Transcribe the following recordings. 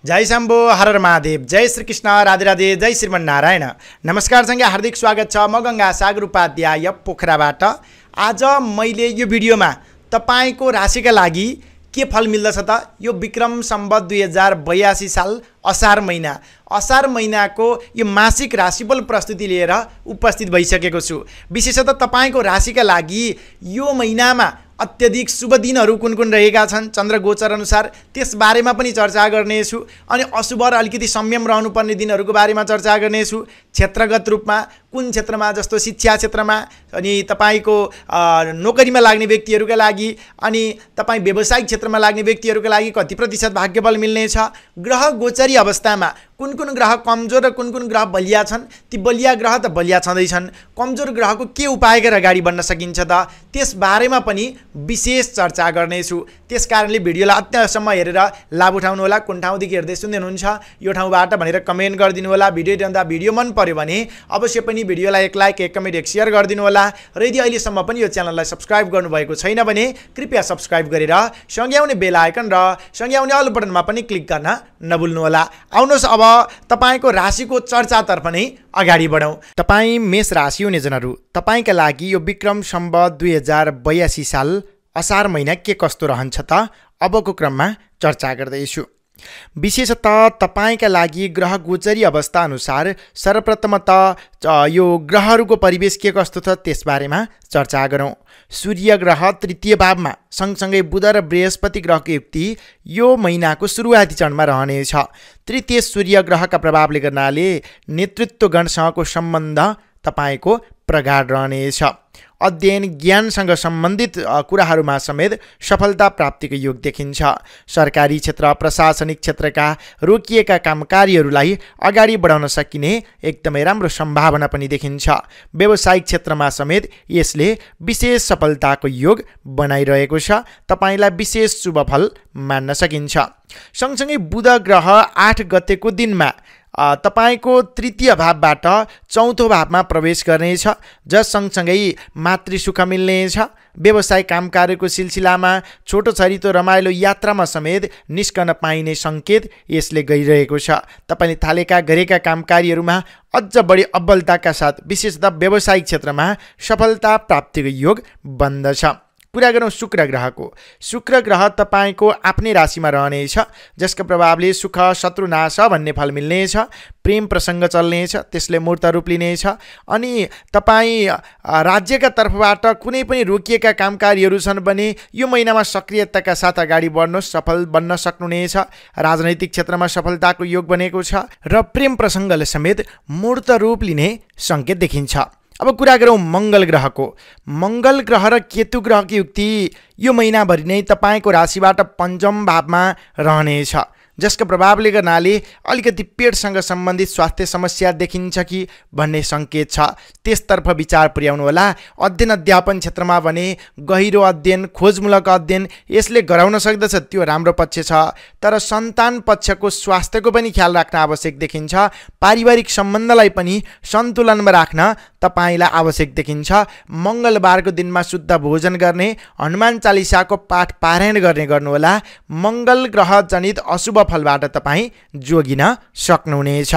जय शम्भो हर हर महादेव, जय श्री कृष्ण, राधे राधे, जय श्रीमन्नारायण। नमस्कार सँगै हार्दिक स्वागत छ। म गंगा सागर उपाध्याय पोखराबाट। आज मैले यो भिडियोमा तपाईको राशिका लागि के फल मिल्दछ त यो विक्रम सम्वत 2082 साल असार महिनाको यो मासिक राशिफल प्रस्तुति लिएर उपस्थित भइसकेको छु। विशेषतः तपाईको राशिका लागि यो महिनामा अत्यधिक शुभ दिनहरू कुन कुन रहेका छन् चन्द्र गोचर अनुसार त्यस बारेमा पनि चर्चा गर्नेछु। अनि अशुभ र अलिकति संयम रहनुपर्ने दिनहरूको बारेमा चर्चा गर्नेछु। क्षेत्रगत रूपमा कुन क्षेत्रमा, जस्तो शिक्षा क्षेत्रमा, अनि तपाईको नोकरीमा लाग्ने व्यक्तिहरूका लागि, अनि तपाई व्यावसायिक क्षेत्रमा लाग्ने व्यक्तिहरूका लागि कति प्रतिशत भाग्यबल मिल्नेछ, ग्रह गोचरी अवस्थामा कुन कुन ग्रह कमजोर र कुन कुन ग्रह बलिया छन्, ती बलिया ग्रह त बलिया छँदैछन्, कमजोर ग्रहको के उपाय गरेर अगाडि बढ्न सकिन्छ त त्यस बारेमा पनि विशेष चर्चा गर्नेछु। त्यसकारणले भिडियोलाई अन्त्यसम्म हेरेर लाभ उठाउनु होला। कुन ठाउँदेखि हेर्दै सुन्दै हुनुहुन्छ यो ठाउँबाट भनेर कमेन्ट गरिदिनु होला। भिडियो मन पर्यो भने अवश्य पनि भिडियोलाई एक लाइक, एक कमेन्ट, एक शेयर गरिदिनु होला। र यदि अहिलेसम्म पनि यो च्यानललाई सब्स्क्राइब गर्नुभएको छैन भने कृपया सब्स्क्राइब गरेर सँगै आउने बेल आइकन र सँगै आउने अल बटनमा पनि क्लिक गर्न नभुल्नु होला। आउनुहोस् अब तपाईको राशिको चर्चातर्फ नै अगाडि बढौँ। तपाई मेष राशि हुने जनहरू, तपाईका लागि यो विक्रम सम्वत 2082 साल असार महिना के कस्तो रहन्छ त अबको क्रममा चर्चा गर्दैछु। विशेषतः तपाईका लागि ग्रह गोचरी अवस्था अनुसार सर्वप्रथम त यो ग्रहहरूको परिवेश के कस्तो छ त्यसबारेमा चर्चा गरौँ। सूर्य ग्रह तृतीय भावमा सँगसँगै बुध र बृहस्पति ग्रहको युक्ति यो महिनाको सुरुवाती चरणमा रहनेछ। तृतीय सूर्य ग्रहका प्रभावले गर्नाले नेतृत्वगणसँगको सम्बन्ध तपाईको प्रगाढ रहनेछ। अध्ययन ज्ञानसँग सम्बन्धित कुराहरूमा समेत सफलता प्राप्तिको योग देखिन्छ। सरकारी क्षेत्र, प्रशासनिक क्षेत्रका रोकिएका कामकार्यहरूलाई अगाडि बढाउन सकिने एकदमै राम्रो सम्भावना पनि देखिन्छ। व्यावसायिक क्षेत्रमा समेत यसले विशेष सफलताको योग बनाइरहेको छ। तपाईलाई विशेष शुभ फल मान्न सकिन्छ। सँगसँगै बुध ग्रह 8 गतेको दिनमा तपाईको तृतीय भावबाट चौथो भावमा प्रवेश गर्नेछ, जस सँगसँगै मातृसुख मिल्नेछ। व्यवसाय कामकार्यको सिलसिलामा छोटो छरितो रमाइलो यात्रामा समेत निस्कन पाइने सङ्केत यसले गइरहेको छ। तपाईले थालेका गरेका कामकार्यहरूमा अझ बढी अब्बलताका साथ विशेषतः व्यावसायिक क्षेत्रमा सफलता प्राप्तिको योग बन्दछ। कुरा गरौँ शुक्र ग्रहको। शुक्र ग्रह तपाईको आफ्नै राशिमा रहनेछ, जसको प्रभावले सुख शत्रुनाश भन्ने फल मिल्नेछ। प्रेम प्रसङ्ग चल्नेछ, त्यसले मूर्त रूप लिनेछ। अनि तपाईँ राज्यका तर्फबाट कुनै पनि रोकिएका कामकार्यहरू छन् भने यो महिनामा सक्रियताका साथ अगाडि बढ्नुहोस्, सफल बन्न सक्नुहुनेछ। राजनैतिक क्षेत्रमा सफलताको योग बनेको छ र प्रेम प्रसङ्गले समेत मूर्त रूप लिने सङ्केत देखिन्छ। अब कुरा गरौँ मङ्गल ग्रहको। मङ्गल ग्रह र केतु ग्रहको युक्ति यो महिनाभरि नै तपाईको राशिबाट पञ्चम भावमा रहनेछ, जसको प्रभावले गर्नाले अलिकति पेटसँग सम्बन्धित स्वास्थ्य समस्या देखिन्छ कि भन्ने सङ्केत छ। त्यसतर्फ विचार पुर्याउनु होला। अध्ययन अध्यापन क्षेत्रमा भने गहिरो अध्ययन, खोजमूलक अध्ययन यसले गराउन सक्दछ, त्यो राम्रो पक्ष छ। तर सन्तान पक्षको स्वास्थ्यको पनि ख्याल राख्न आवश्यक देखिन्छ। पारिवारिक सम्बन्धलाई पनि सन्तुलनमा राख्न तपाईलाई आवश्यक देखिन्छ। मङ्गलबारको दिनमा शुद्ध भोजन गर्ने, हनुमान चालिसाको पाठ पारायण गर्ने गर्नुहोला। मङ्गल ग्रह जनित अशुभ फलबाट तपाईँ जोगिन सक्नुहुनेछ।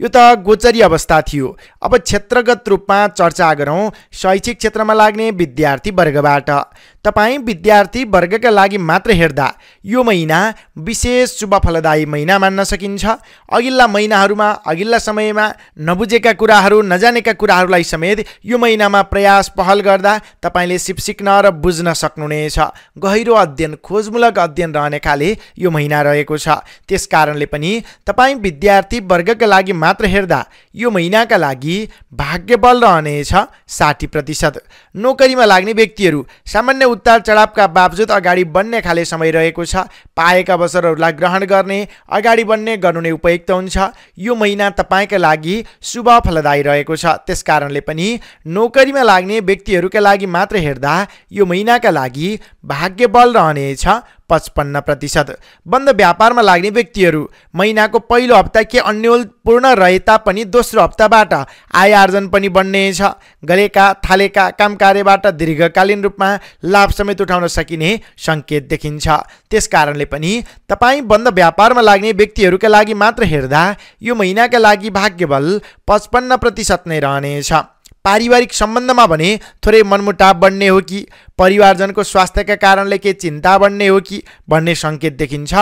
यो त गोचरी अवस्था थियो। अब क्षेत्रगत रूपमा चर्चा गरौँ शैक्षिक क्षेत्रमा लाग्ने विद्यार्थी वर्गबाट। तपाईँ विद्यार्थी वर्गका लागि मात्र हेर्दा यो महिना विशेष शुभ फलदायी महिना मान्न सकिन्छ। अघिल्ला महिनाहरूमा, अघिल्ला समयमा नबुझेका कुराहरू, नजानेका कुराहरूलाई समेत यो महिनामा प्रयास पहल गर्दा तपाईँले सिक्न र बुझ्न सक्नुहुनेछ। गहिरो अध्ययन, खोजमूलक अध्ययन रहने खाले यो महिना रहेको छ। त्यस कारणले पनि तपाईँ विद्यार्थी वर्गका लागि मात्र हेर्दा यो महिनाका लागि भाग्यबल रहनेछ 60%। नोकरीमा लाग्ने व्यक्तिहरू सामान्य उतार चढावका बावजुद अगाडि बढ्ने खाले समय रहेको छ। पाएका अवसरहरूलाई ग्रहण गर्ने, अगाडि बढ्ने गर्नु नै उपयुक्त हुन्छ। यो महिना तपाईका लागि शुभ फलदायी रहेको छ। त्यसकारणले पनि नोकरीमा लाग्ने व्यक्तिहरूका लागि मात्र हेर्दा यो महिनाका लागि भाग्यबल रहनेछ 55%। बन्द व्यापारमा लाग्ने व्यक्तिहरू महिनाको पहिलो हप्ता के अन्योलपूर्ण रहे तापनि दोस्रो हप्ताबाट आय आर्जन पनि बढ्नेछ। गरेका थालेका कामकार्यबाट दीर्घकालीन रूपमा लाभ समेत उठाउन सकिने सङ्केत देखिन्छ। त्यसकारणले पनि तपाईँ बन्द व्यापारमा लाग्ने व्यक्तिहरूका लागि मात्र हेर्दा यो महिनाका लागि भाग्यबल 55% नै रहनेछ। पारिवारिक सम्बन्धमा भने थोरै मनमुटाव बढ्ने हो कि परिवारजनको स्वास्थ्यका कारणले के चिन्ता बढ्ने हो कि भन्ने सङ्केत देखिन्छ।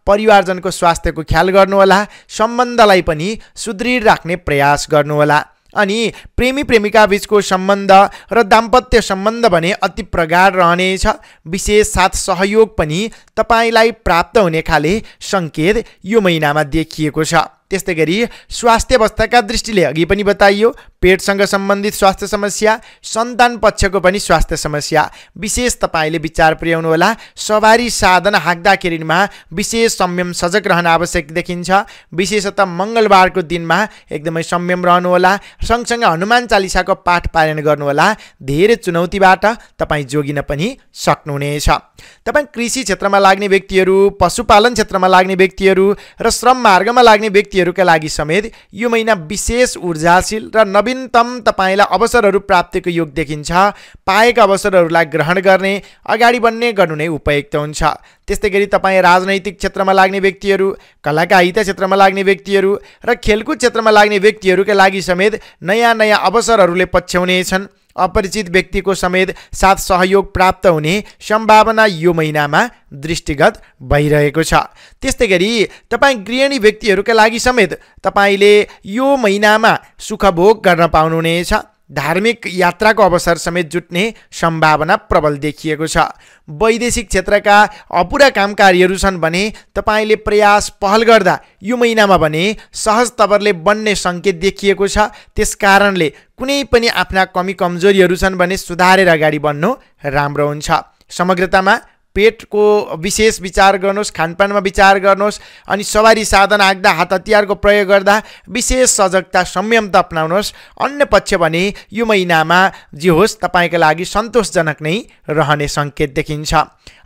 परिवारजनको स्वास्थ्यको ख्याल गर्नुहोला। सम्बन्धलाई पनि सुदृढ राख्ने प्रयास गर्नुहोला। अनि प्रेमी प्रेमिका बीचको सम्बन्ध र दाम्पत्य सम्बन्ध भने अति प्रगाढ रहनेछ। विशेष साथ सहयोग पनि तपाईलाई प्राप्त हुने खाले सङ्केत यो महिनामा देखिएको छ। त्यस्तै गरी स्वास्थ्य अवस्थाका दृष्टिले अघि पनि बताइयो पेटसँग सम्बन्धित स्वास्थ्य समस्या, सन्तान पक्षको पनि स्वास्थ्य समस्या विशेष तपाईले विचार पुर्याउनु होला। सवारी साधन हाँक्दाखेरिमा विशेष संयम सजग रहन आवश्यक देखिन्छ। विशेषतः मङ्गलबारको दिनमा एकदमै संयम रहनु होला। सँगसँगै हनुमान चालिसाको पाठ पारायण गर्नुहोला। धेरै चुनौतीबाट तपाईँ जोगिन पनि सक्नुहुनेछ। तपाईँ कृषि क्षेत्रमा लाग्ने व्यक्तिहरू, पशुपालन क्षेत्रमा लाग्ने व्यक्तिहरू र श्रम मार्गमा लाग्ने व्यक्तिहरूका लागि समेत यो महिना विशेष ऊर्जाशील र नवीनतम तपाईलाई अवसरहरू प्राप्तिको योग देखिन्छ। पाएका अवसरहरूलाई ग्रहण गर्ने, अगाडि बढ्ने गर्नु नै उपयुक्त हुन्छ। त्यस्तै गरी तपाईँ राजनैतिक क्षेत्रमा लाग्ने व्यक्तिहरू, कलाकारिता क्षेत्रमा लाग्ने व्यक्तिहरू र खेलकुद क्षेत्रमा लाग्ने व्यक्तिहरूका लागि समेत नयाँ नयाँ अवसरहरूले पछ्याउनेछन्। अपरिचित व्यक्तिको समेत साथ सहयोग प्राप्त हुने सम्भावना यो महिनामा दृष्टिगत भइरहेको छ। त्यस्तै गरी तपाईँ गृहिणी व्यक्तिहरूका लागि समेत तपाईले यो महिनामा सुखभोग गर्न पाउनुहुनेछ। धार्मिक यात्राको अवसर समेत जुट्ने सम्भावना प्रबल देखिएको छ। वैदेशिक क्षेत्रका अपुरा कामकारीहरू छन् भने तपाईले प्रयास पहल गर्दा यो महिनामा भने सहज तवरले बन्ने सङ्केत देखिएको छ। त्यसकारणले कुनै पनि आफ्ना कमी कमजोरीहरू छन् भने सुधारेर अगाडि बढ्नु राम्रो हुन्छ। समग्रतामा पेटको विशेष विचार गर्नुहोस्, खानपानमा विचार गर्नुहोस् अनि सवारी साधन हाँक्दा हात हतियारको प्रयोग गर्दा विशेष सजगता संयमता अपनाउनुहोस्। अन्य पक्ष भने यो महिनामा जे होस् तपाईँका लागि सन्तोषजनक नै रहने सङ्केत देखिन्छ।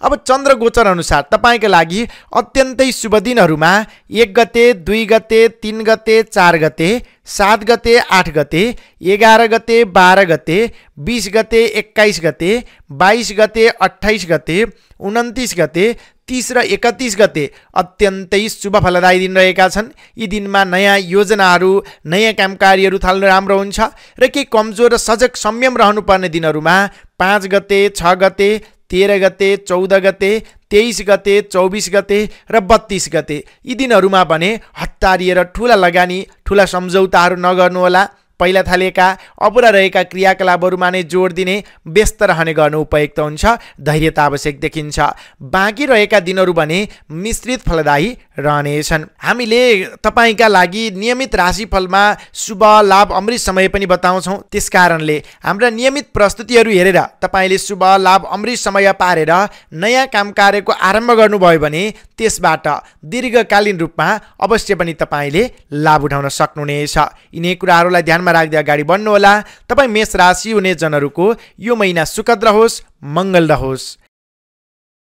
अब चन्द्र गोचर अनुसार तपाईँका लागि अत्यन्तै शुभ दिनहरूमा 1 गते, 2 गते, 3 गते, 4 गते, 7 गते, 8 गते, 11 गते, 12 गते, 20 गते, 21 गते, 22 गते, 28 गते, 29 गते, 30 र 31 गते अत्यन्तै शुभ फलदायी दिन रहेका छन्। यी दिनमा नयाँ योजनाहरू, नयाँ कामकारीहरू थाल्नु राम्रो हुन्छ र केही कमजोर र सजग संयम रहनुपर्ने दिनहरूमा 5 गते, 6 गते, 13 गते, 14 गते, 23 गते, 24 गते र 32 गते यी दिनहरूमा भने हतारिएर ठुला लगानी, ठुला सम्झौताहरू नगर्नुहोला। पहिला थालेका अपुरा रहेका क्रियाकलापहरूमा नै जोड दिने, व्यस्त रहने गर्नु उपयुक्त हुन्छ। धैर्यता आवश्यक देखिन्छ। बाँकी रहेका दिनहरू भने मिश्रित फलदायी रहनेछन्। हामीले तपाईँका लागि नियमित राशिफलमा शुभ लाभ अमृत समय पनि बताउँछौँ। त्यसकारणले हाम्रा नियमित प्रस्तुतिहरू हेरेर तपाईँले शुभ लाभ अमृत समय पारेर नयाँ काम कार्यको आरम्भ गर्नुभयो भने त्यसबाट दीर्घकालीन रूपमा अवश्य पनि तपाईँले लाभ उठाउन सक्नुहुनेछ। यिनै कुराहरूलाई ध्यानमा राख्दै अगाडि बढ्नुहोला। तपाईँ मेष राशि हुने जनहरूको यो महिना सुखद रहोस्, मङ्गल रहोस्।